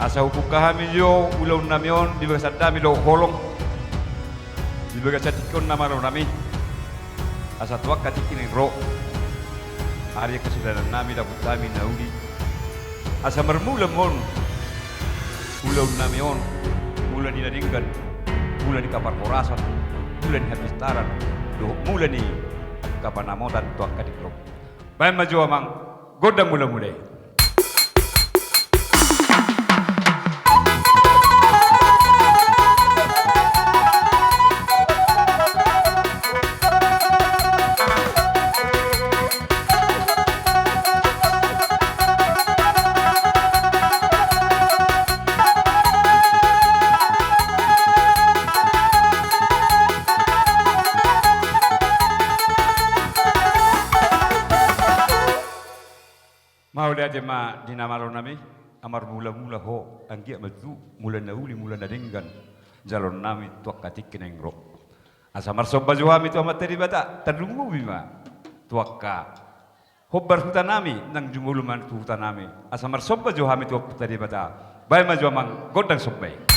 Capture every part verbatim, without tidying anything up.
Asa hubuka hami jo ulaonnami on di bagasan dame dohot holong di bagasan tingki on na malo nami. Asa tu angka tingki naeng ro, ari angka sidalanannami, dapottami na uli, asa marmula ma on ulaonnami on, mula ni na denggan, mula ni angka parhorasan, mula ni hapistaran, dohot mula ni angka panamotan tu angka tingki ro. Baen ma jo amang gondang mulamula i. Mauliate ma di na malo nami, asa marmulamula ho, anggiat ma tutu mula na uli, mula na denggan jaloonnami tu angka tingki naeng ro. Asa marsomba jo hami tu Amanta Debata, tarlumobi ma tu angka hombar hutanami, naeng jumolo ma tu hutanami. Asa marsomba jo hami tu Amanta Debata. Baen ma jo amang gondang somba i.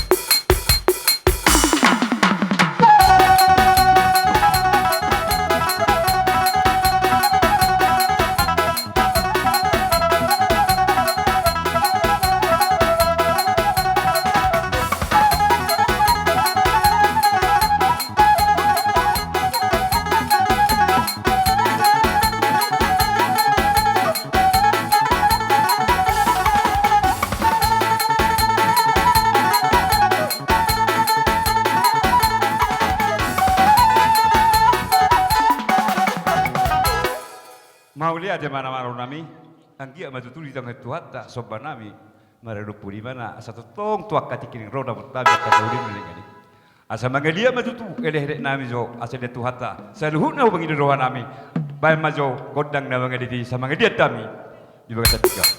Mauliate ma na malo nami, anggiat ma tutu ditangihon Tuhanta sombanami, maradophon ibana, asa tongtong tu angka tingki naeng ro dapottami angka na uli na denggan i. Asa mangaliat ma tutu elekeleknami jo, asa dilean Tuhanta saluhutna hupangido rohanami. Baen ma jo gondang na mangaliat i, asa mangaliat hami di bagasan tingki on.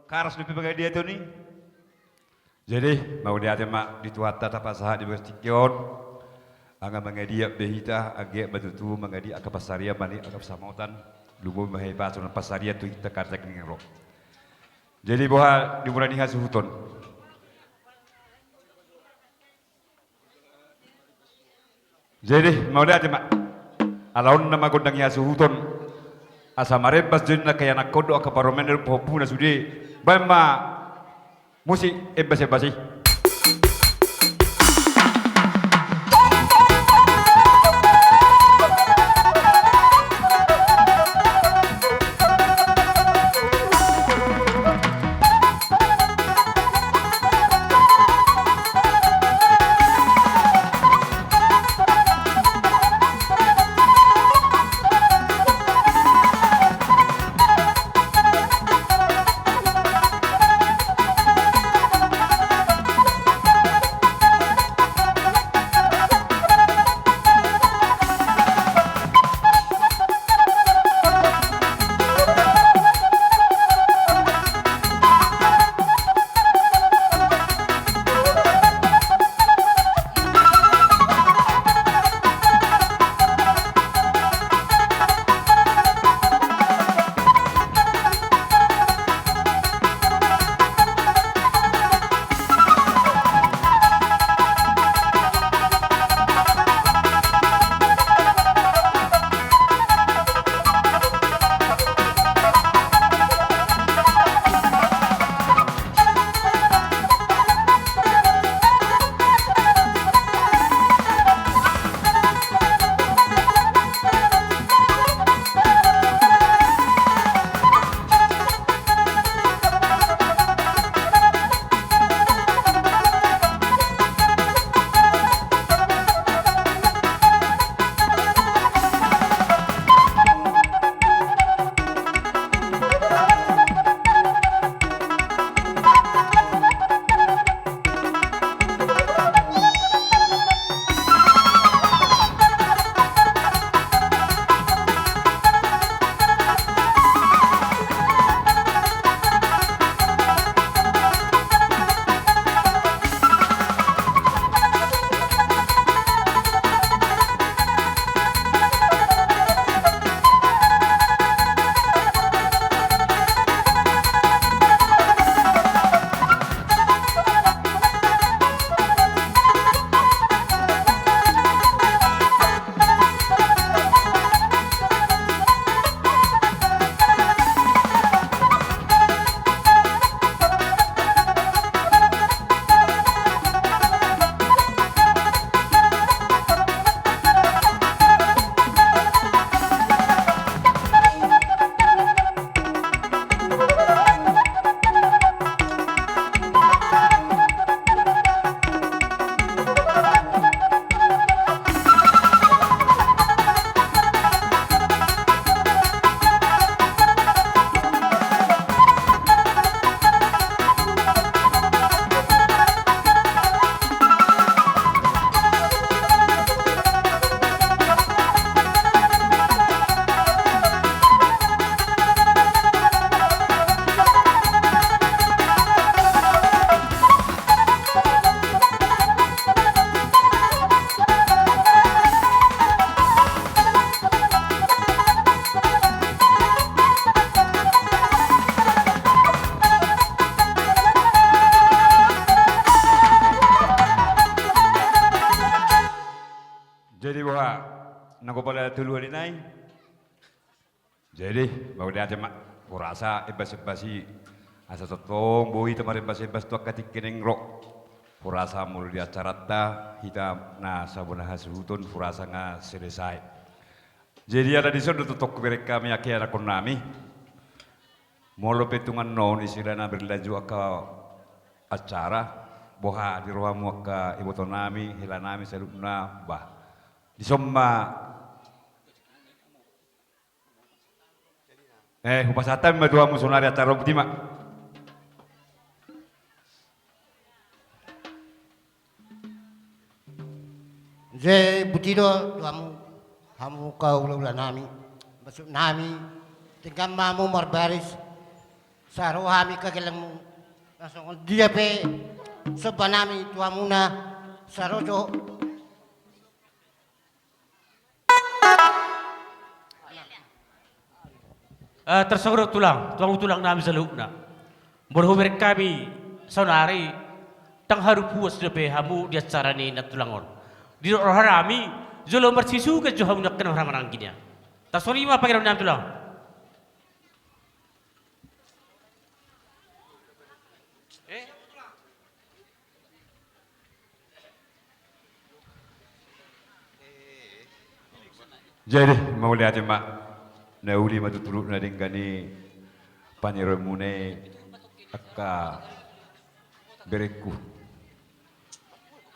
Karas dope pangadiaton i. Jadi mauliate ma di Tuhanta tapasahat di bagas tingki on. Angka mangadiat be hita, anggiat ma tutu mangadiat angka pansarian, mangaliat angka pansamotan. Lumobi ma hahipason pansarian tu hita karajak ni ro. Jadi boha di mula ni hasuhuton. Jadi mauliate ma. Ala on nama gondang ni hasuhuton. Asa marembas jonna, angka ianakhon dohot angka parumaen dohot pahompuna sude. Baen ma musik embas-embas i. Jadi boha, nanggo pola tolu hali nai. Jadi mauliate ma, hurasa embas-embas i asa tongtong boi hita marembas-embas tu angka tingki naeng ro. Hurasa molo di acaranta hita na sabona hasuhuton hurasa nga selesai. Jadi ala dison do tongtong hubereng hami angka ianakhon nami. Molo pe tung annon istilahna berlanjut angka acara, boha di rohamu angka iboto nami, hela nami saluhutna, bah. Dison ma. Eh, hupasahat hami ma tu hamu saonari acara on, boti ma. Jadi boti do tu hamu, hamu angka hula-hula nami, masuk nami, denggan ma hamu marbaris. Sai ro hami angka gelengmu. Na songon dia pe somba nami tu hamuna, sai ro jo. Eh, tarsongon on tulang, tulang, tulang nami saluhutna. Molo hubereng hami saonari, ndang haru puas dope hamu di acara ni na tulang on. Didok roha nami, jolo marsisuga jo hamu angka na marhahamaranggi nian. Tarsongon i ma pangidoan nami tulang. Jadi, mauliate ma, na uli ma tu turuk na denggan i pangidoanmuna i angka berengku.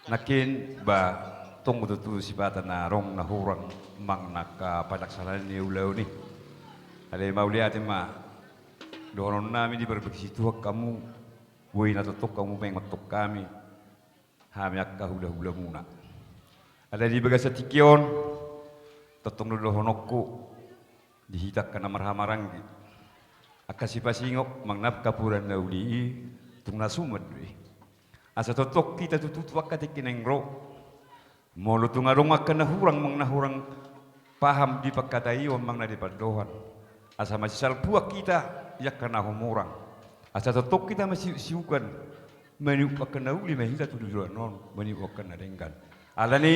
Nangkin ba tong do tutu sipata na adong na hurang manang na angka palaksanaan ni ulaon i. Alai mauliate ma dohonon nami, diparbege si Tuhan hamu, boi na tongtong hamu mangontong hami, hami angka hulahulamuna. Alai di bagasan tingki on tongtong do dohononku, di hita angka na marhahamaranggi, angka sipasingot manang na angka poda na uli i, tung na suman do i. Asa tongtong hita tutu tu angka tingki naeng ro, molo tung adong angka na hurang manang na hurang paham di pangkataion manang na di pandohan, asa masisalpuan hita di angka na humurang. Asa tongtong hita masiuksiukan, maniup angka na uli ma hita tu joloan on, maniup angka na denggan. Alani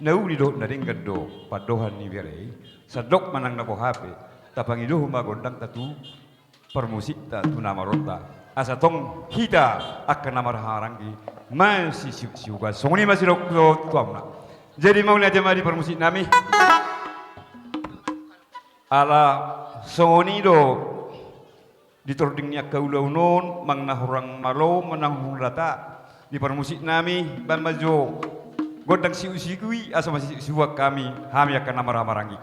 na uli dohot na denggan do pandohan ni bere i, sandok manang na boha pe, tapangidohon ma gondangta tu parmusikta, tu na maronta, asa tong hita angka na marhahamaranggi masisiuksiukan. Songon i ma sidok tu hamuna. Jadi mauliate ma di parmusik nami. Ala songon i do di tording ni angka ulaon on, manang na hurang malo manang na hurang rata, di parmusik nami, baen ma jo gondang siuksiuksi i, asa masiuksiuksiuan hami, hami angka na marhahamaranggi.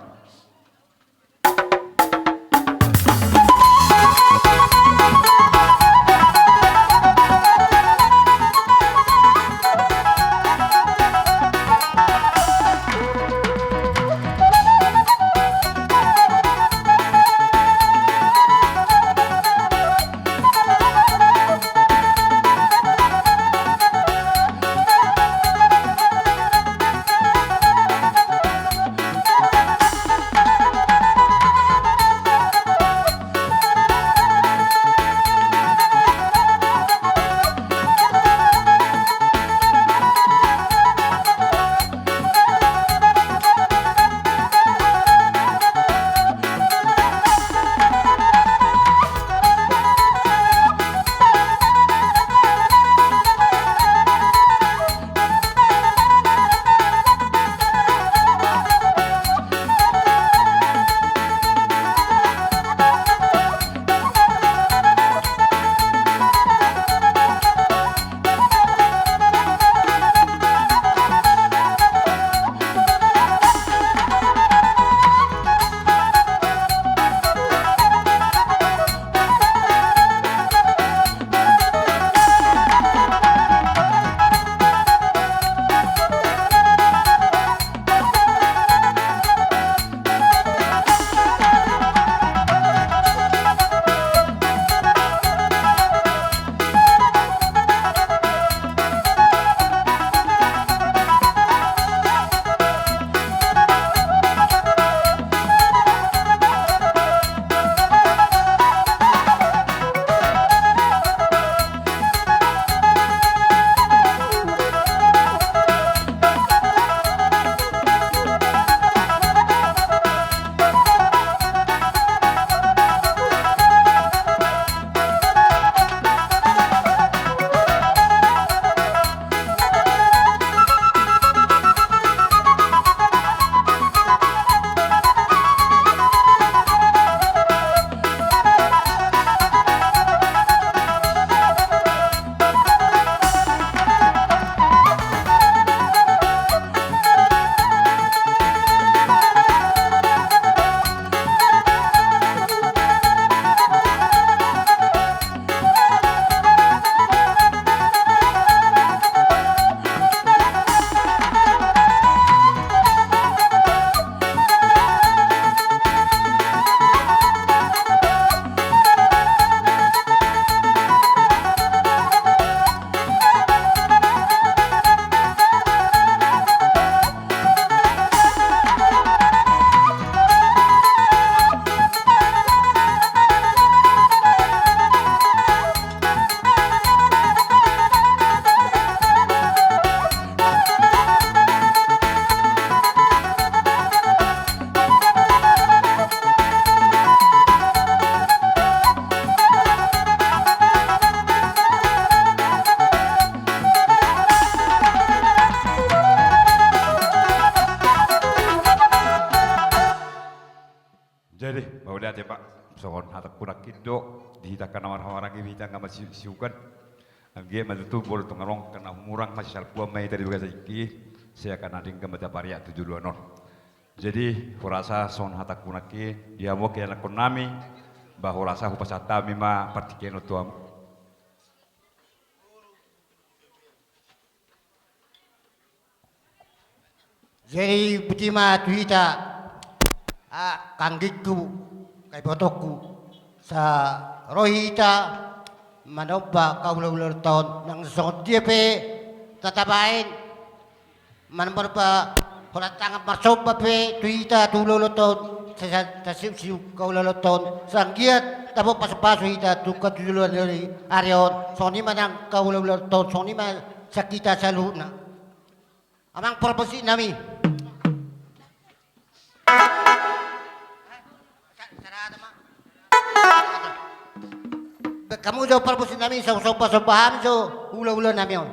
Ate, Pak, songon hatangku nangkin do, di hita angka na marhahamaranggi, hita angka na masiuksiukan. Anggiat ma tutu molo tung adong angka na humurang, masisalpuan ma hita di bagasan tingki, sai angka na denggan ma tapariak tu joloan on. Jadi, hurasa songon hatangku nangkin, di hamu angka ianakkonnami, ba hurasa hupasahat hami ma partingkian on tu hamu. Jadi, botima tu hita, ah, angka anggingku, angka ibotongku, sai ro hita manomba angka hulahula on, nang songon dia pe tatabaen, manomba holan tangan marsomba pe tu hita tu hulahula on, sai, sai, tasiuksiuk angka hulahula on, sai anggiat dapot pasupasu hita tu angka tu joloan ni ari on, songon i ma nang angka hulahula on, songon i ma sian hita saluhutna. Amang parmusik nami. Baen hamu jo parmusik nami, sai husomba-somba hami jo hulahula nami on.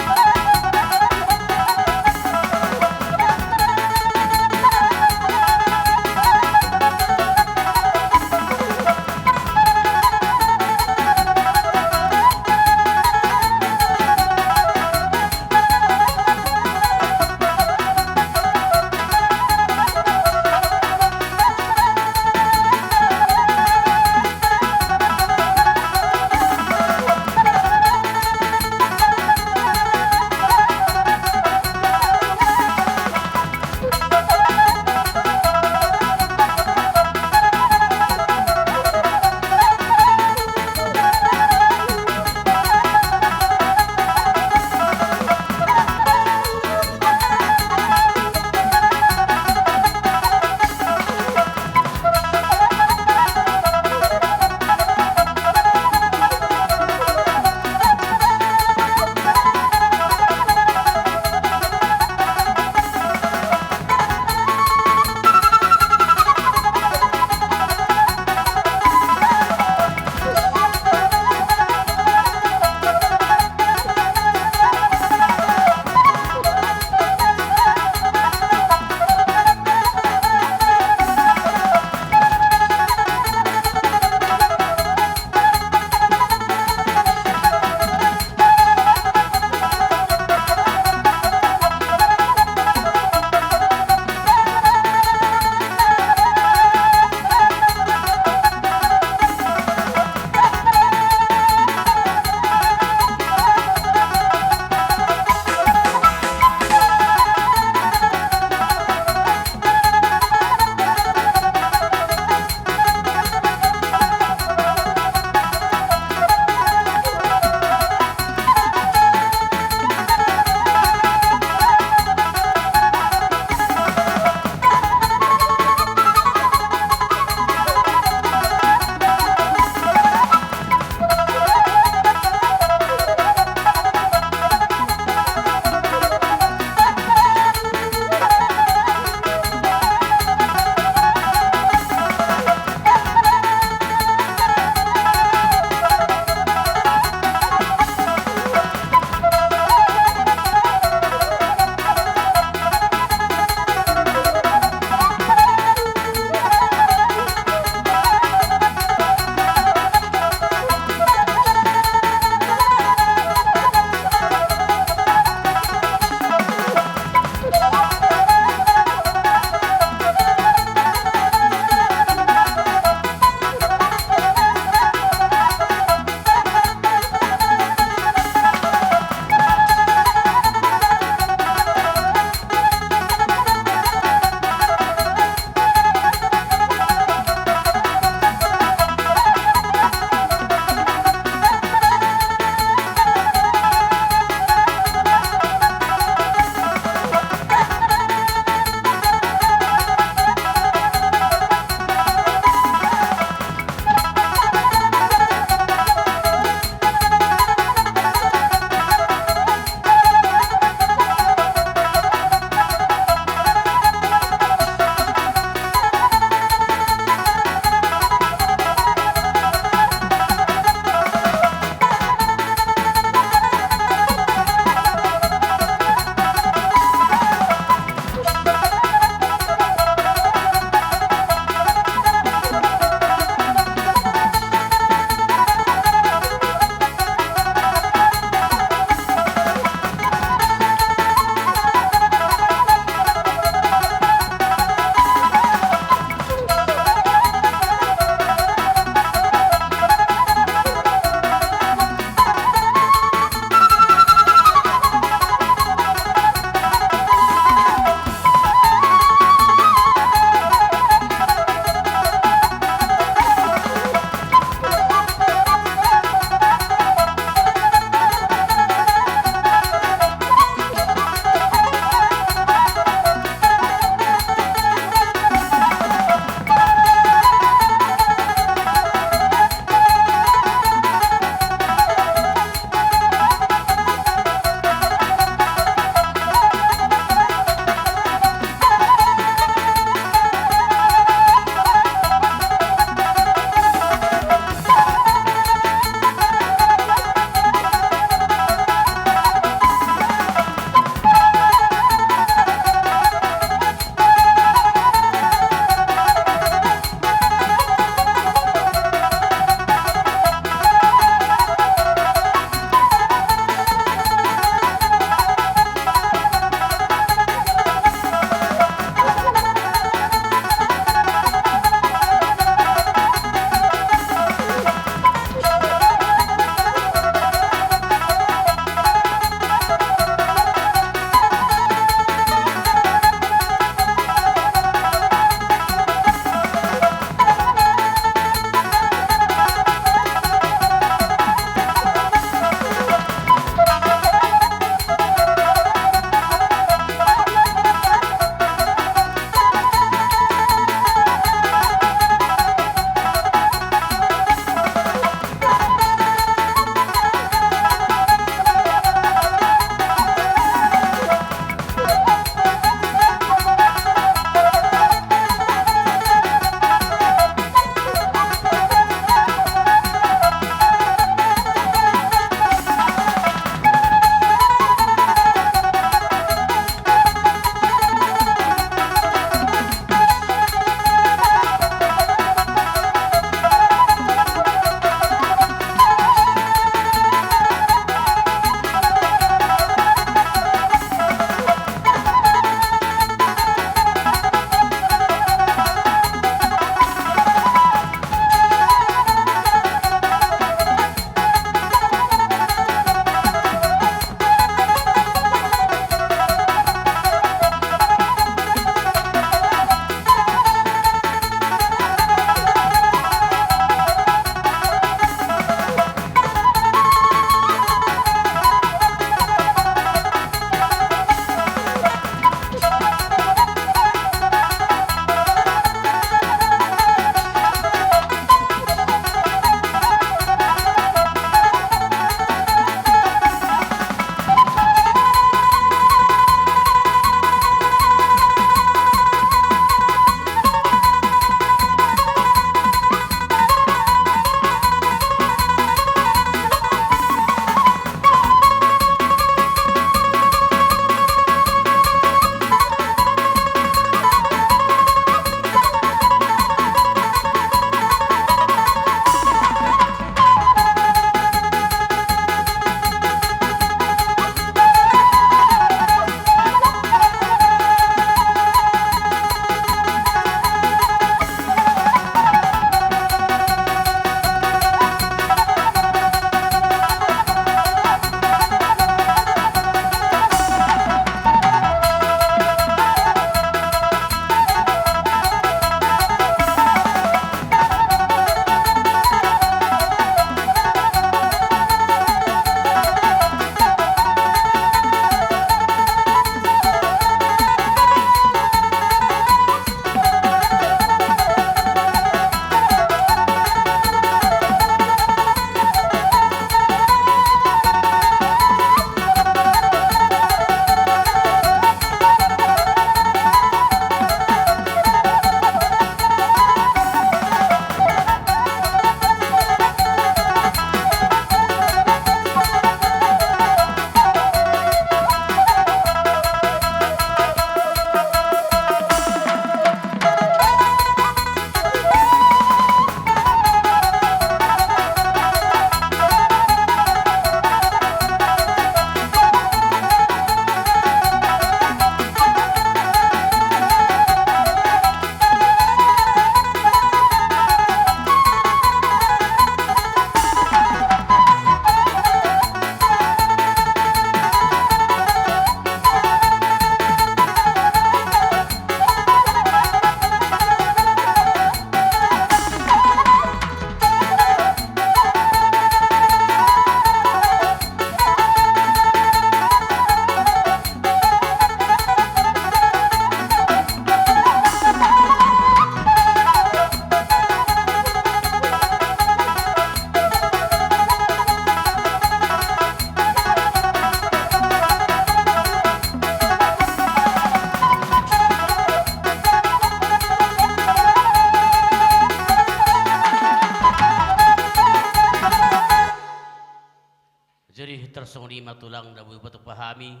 Tulang, na boi patupa hami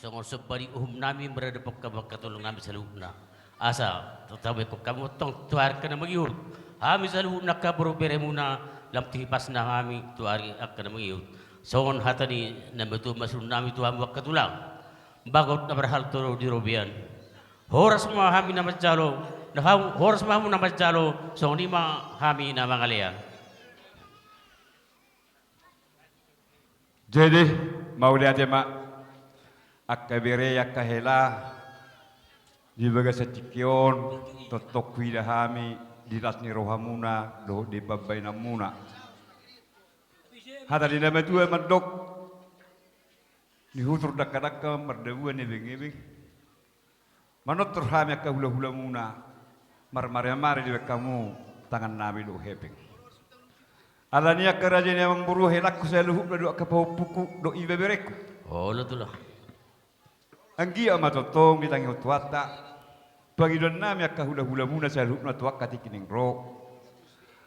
songon somba ni uhum nami, maradophon hamu angka tulang nami saluhutna. Asa tabaen hamu antong tu ari angka na mangihut, hami saluhutna angka boru bere muna, lam tu hipasna hami tu ari angka na mangihut. Songon hata ni na matua masinuan nami tu hamu angka tulang: Bagot na marhalto do di robean. Horas ma hami na manjalo, na hamu, horas ma hamu na manjalo, songon i ma hami na mangalean. Jadi, mauliate ma, angka bere, angka hela, di bagasan tingki on, tongtong huida hami di las ni rohamuna dohot di pambaenanmuna. Hata ni na matua mandok: Nihutur dangkadangka, mardabuan ebengebeng. Manortor hami angka hulahulamuna, marmareamare dibaen hamu tangan nami dohot hepeng. Alani i, angka raja ni amangboru, helangku saluhutna dohot angka pahompungku dohot ibeberengku. Olo, tulang. Anggiat ma tongtong ditangihon Tuhanta pangidoan nami angka hulahulamuna saluhutna tu angka tingki naeng ro.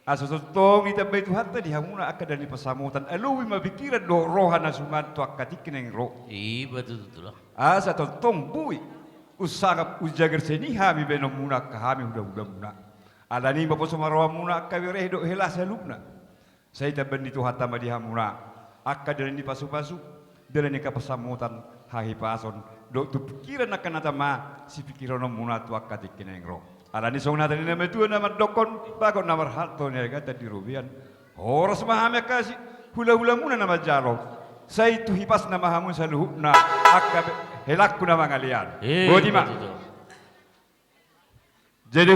Asa tongtong ditambai Tuhanta di hamuna angka dalan ni pansamotan, alobi ma pikiran dohot roha na suman tu angka tingki naeng ro. I ma tutu, tulang. Asa tongtong boi unsangap, unjagar sian i hami baenonmuna angka hami hulahulamuna. Alani i, maposo ma rohamuna angka bere dohot hela saluhutna. Sai tambaon ni Tuhanta ma di hamuna angka dalan ni pasupasu, dalan ni angka pansamotan, hahipason, dohot tu pikiran angka na tama sipikirononmuna tu angka tingki naeng ro. Alani songon hata ni na matua na mandokkon: Bagot na marhalto, niagatan di robean. Horas ma hami angka si, hulahulamuna na manjalo, sai tu hipasna ma hamu saluhutna angka be-, helangku na mangalean. Eh, boti ma. Betul. Jadi,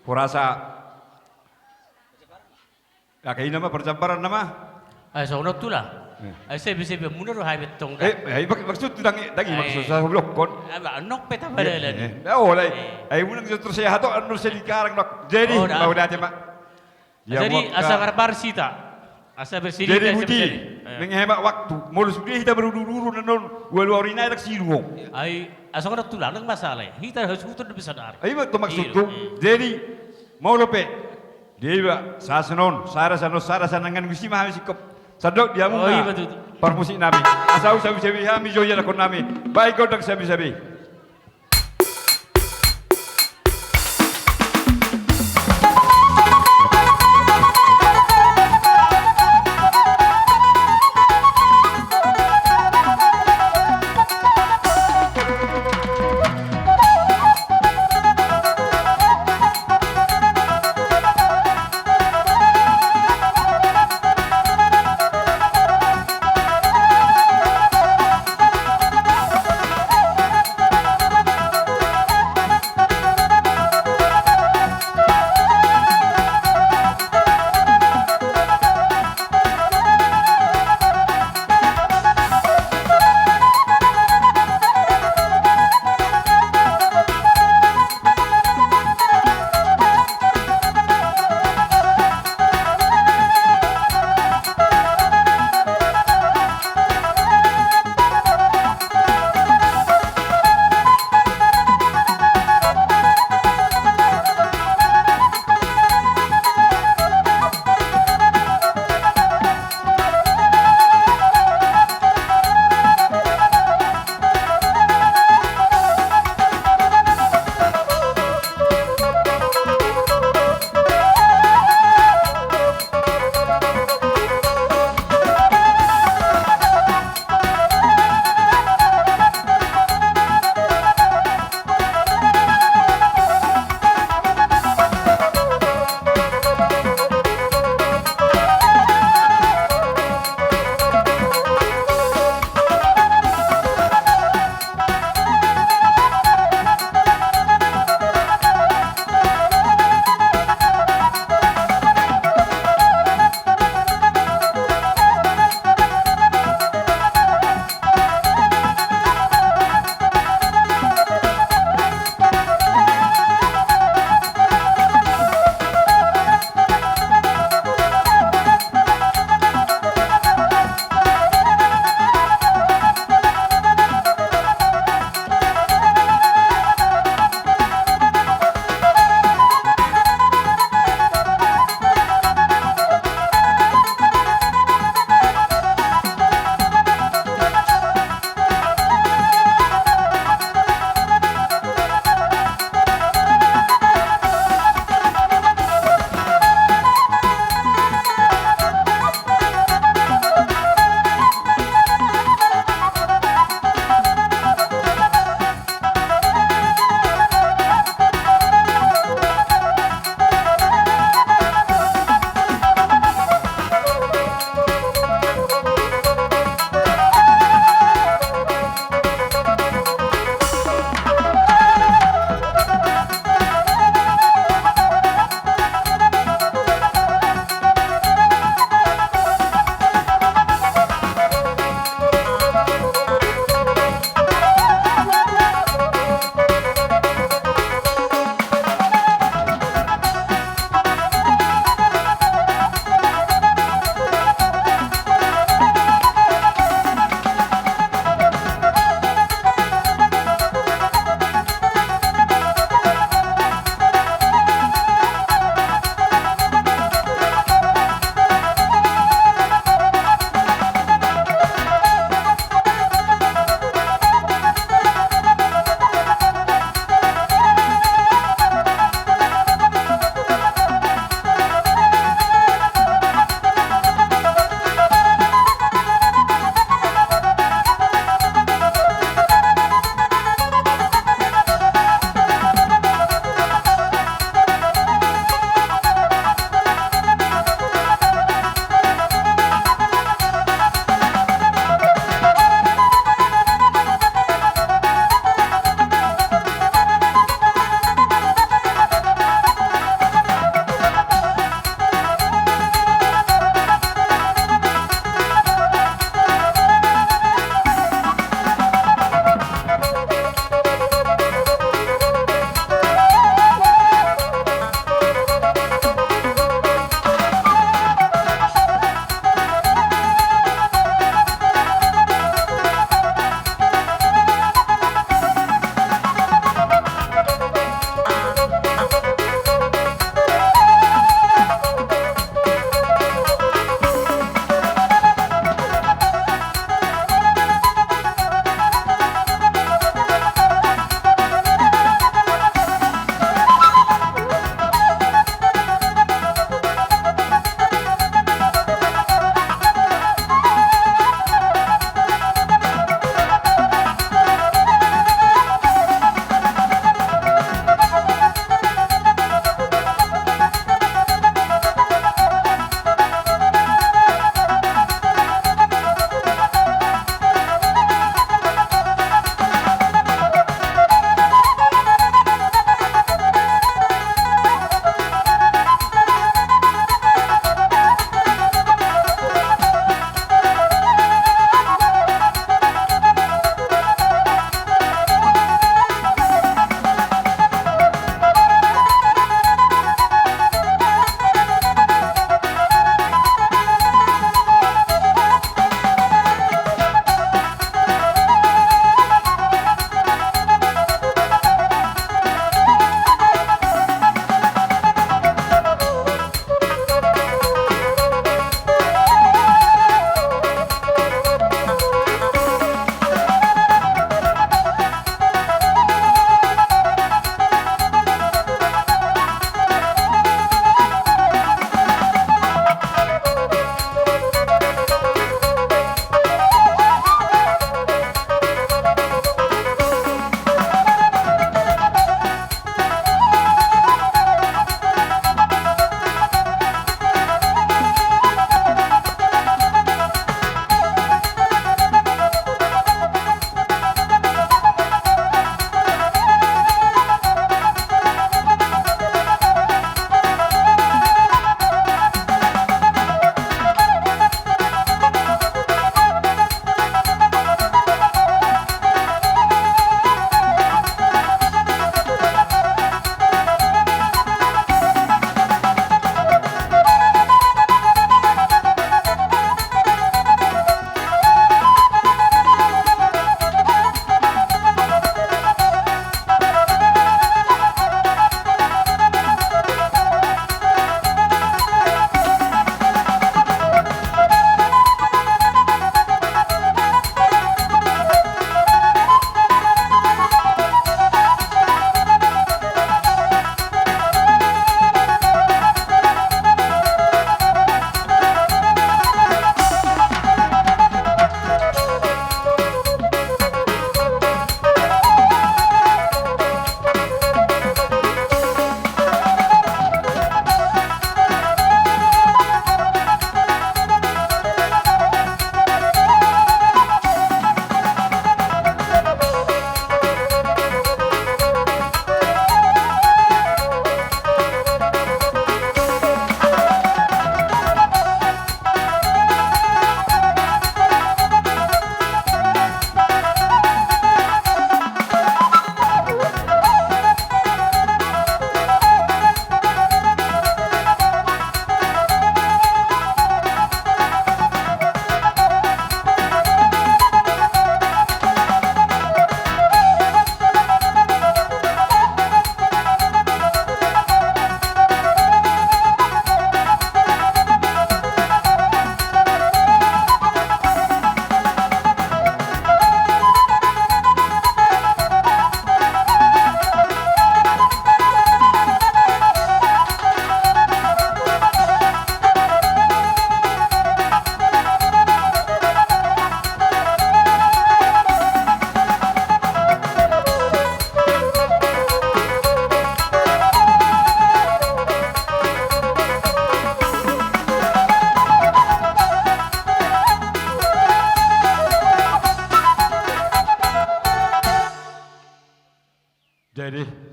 hurasa, ya, kaina ma parjambaran nama. Eh, songon on, tulang. Eh. Eh, sebi-sebi muna do hami antong da. Eh, eh, mak-, maksud tu dangi, dangi, eh, maksud saya blokkon. Eh, ba, nok peta pada lagi. Eh, eh. Dah, olai. Eh. Eh, muna nang setor saya hato, anu saya dikarang, nok. Jadi, oh, dah. Mauliate ma. Jadi, asa marbar sita. Asa bersedih. Jadi, asa buti, bersedih. Eh. Menghemat waktu. Molo sude hita maruduruduru annon, ualu ari nai, ndang sidung. Ai, asa songon on, tulang, ndang masalah. Hita harus hutur lebih sadar. Ai, ima tu maksudku. Iya. Jadi, molo pe dia iba, sa sian on, sada sian on, sada sian on, nangkin disi ma hami singkop. Sandok di hamuna. Oh, iya, betul. Parmusik nami. Asa usabi-sabi hami, joya lakon nami. Baik, gondang sabi-sabi.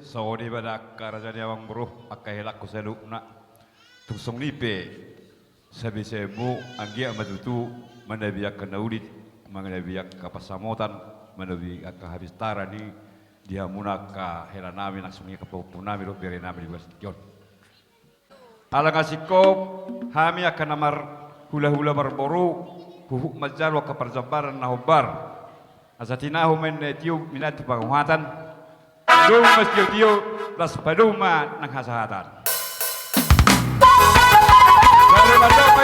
Songon i ma da angka raja ni amangboru, angka helangku saluhutna. Tung songon i pe, sabisabimu, anggiat ma tutu manabi angka na uli, manabi angka pansamotan, manabi angka habistaran i di hamuna angka helanami, nang songon i angka pahompunami dohot berenami di bagas tingki on. Ala nga singkop, hami angka na marhulahula marboru, huhut manjalo angka parjambaran na hombar. Asa tinahu ma inna tio, minantu panguhatan. Padomu ma sitiotio, laos padomu ma nang hasahatan. Gabe mandok